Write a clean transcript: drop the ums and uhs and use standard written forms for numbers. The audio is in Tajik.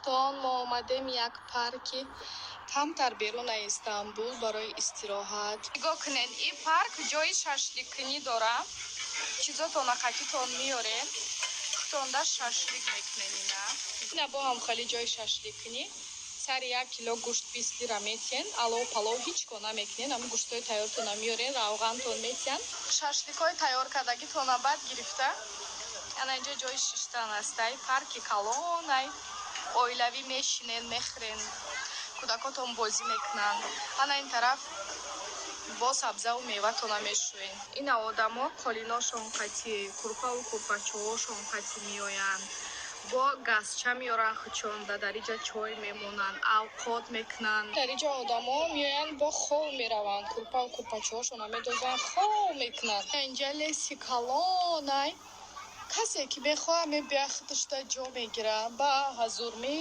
Дӯстон, мо омадем як парки камтар берун аз Истанбул барои истироҳат. Нигоҳ кунед, ин парк ҷои шашликкунӣ дора. Чизотона қатитон меорем, худтонда шашлик мекунем. Ина бо ҳам хеле ҷои шашликкунӣ. Сари 1 кило гӯшт 20 лира метиҳен. Алов палов ҳеҷ ко намекунен, ҳамн гӯштҳои тайёртона меорен, равғантон метиҳан, шашликҳои тайёр кардагитона баъд гирифта. Ана инҷо ҷои шиштан астай, парки калонай, оилавӣ мешинен, мехӯрен, кӯдакотон бозӣ мекунанд. Ана ин тараф бо сабзаву меватона мешӯен. Ина одамо қолиношон қати, курпаву курпачоҳошон қати меоянд, бо газча меоранд хучонда, дар иҷа чой мемонанд, авқот мекунанд. Дар иҷа одамо меоянд, бо хов мераванд, курпаву курпачоҳошона медозанд, хов мекунанд. Инҷа леси калонай, касе ки мехоҳад, мебия, худашда ҷо мегирад, ба ҳазур.